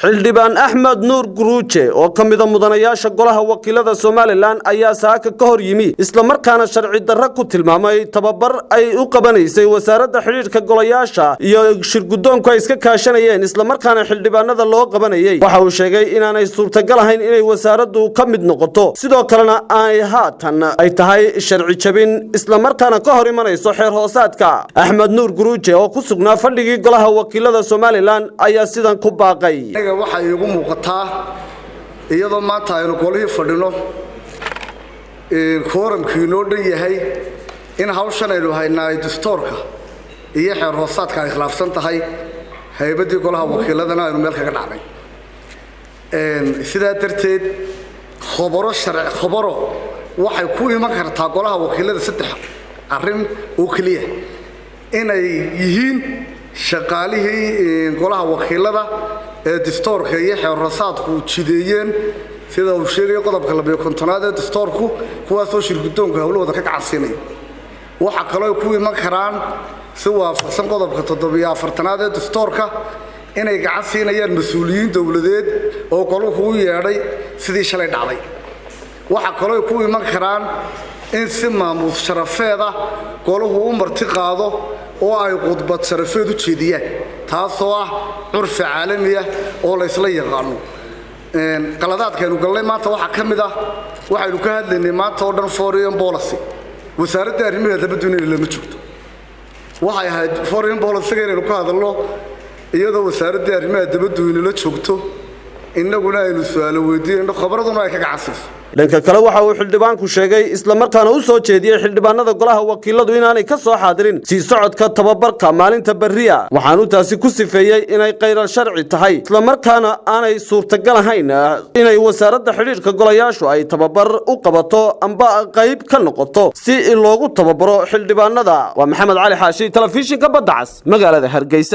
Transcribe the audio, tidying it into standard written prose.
Xildhibaan Axmed Nuur Guruuje oo ka mida mudanayaasha golaha wakiilada Somaliland ayaa saaka ka hor yimi, islamarkaana sharci darro ku tilmaamay tababar ay u qabanaysay wasaaradda xidhiidhka golayaasha iyo shirguddoonku ay iska kaashanayeen, islamarkaana xildhibaanada loo qabanayay. Waxa uu sheegay inaanay suurtagal ahayn inay wasaaraddu ka mid noqoto, sidoo kalena ay haatan ay tahay sharci jabin, islamarkaana ka hor imanayso xeer hoosaadka. Axmed Nuur Guruuje oo ku sugnaa fadhigii golaha wakiilada Somaliland ayaa sidan ku baaqay. Aniga waxaa iigu muuqataa, iyadoo maanta aynu golihii fadhino, kooramkii inoo dhan yahay, in hawshan aynu haynaa ay dastuurka iyo xeer hoosaadka ay khilaafsan tahay, haybaddii golaha wakiiladana aynu meel kaga dhacnay. Sidaa darteed, khobaro sharci, khobaro waxay ku iman kartaa golaha wakiilada saddex arrin oo keliya: inay yihiin shaqaalihii golaha wakiilada ee dastuurka iyo xeer hoosaadku jideeyeen, sida uu sheegayo qodobka 52aad ee dastuurku, kuwaasoo shirguddoonka howlahooda ka gacansiinaya. Waxaa kaloo ay ku iman karaan, si waafaqsan qodobka 47aad ee dastuurka, inay gacan siinayaan mas-uuliyiin dowladeed oo goluhu u yeedhay, sidii shalay dhacday. Waxaa kaloo ay ku iman karaan in si maamuus sharafeeda goluhu u marti qaado oo ay khudbad sharafeed u jeediyaan, taasoo ah curfi caalami ah oo la ysla yaqaano. Qaladaadkaynu galnay maanta waxaa ka mid ah, waxaynu ka hadlaynay maanta oo dhan foreign policy. Wasaaradda arrimaha dibaddu inayna lama joogto. Waxay ahayd foreign policy-ga inaynu ka hadalno iyadoo wasaaradda arrimaha dibaddu inala joogto, innaguna aynu su-aalo weydiinayno, khubraduna ay ka gacan siiso. Dhanka kale, waxa uu xildhibaanku sheegay, islamarkaana u soo jeediyey xildhibaanada golaha wakiiladu inaanay ka soo xaadirin sii socodka tababarka maalinta berriya. Waxaanu taasi ku sifeeyey inay khayral sharci tahay, islamarkaana aanay suurtagal ahayn inay wasaaradda xidhiidhka golayaashu ay tababar u qabato amba qayb ka noqoto si loogu tababaro xildhibaanada. Waa Maxamed Cali Xaashi, Telefishinka Badda Cas, magaalada Hargeysa.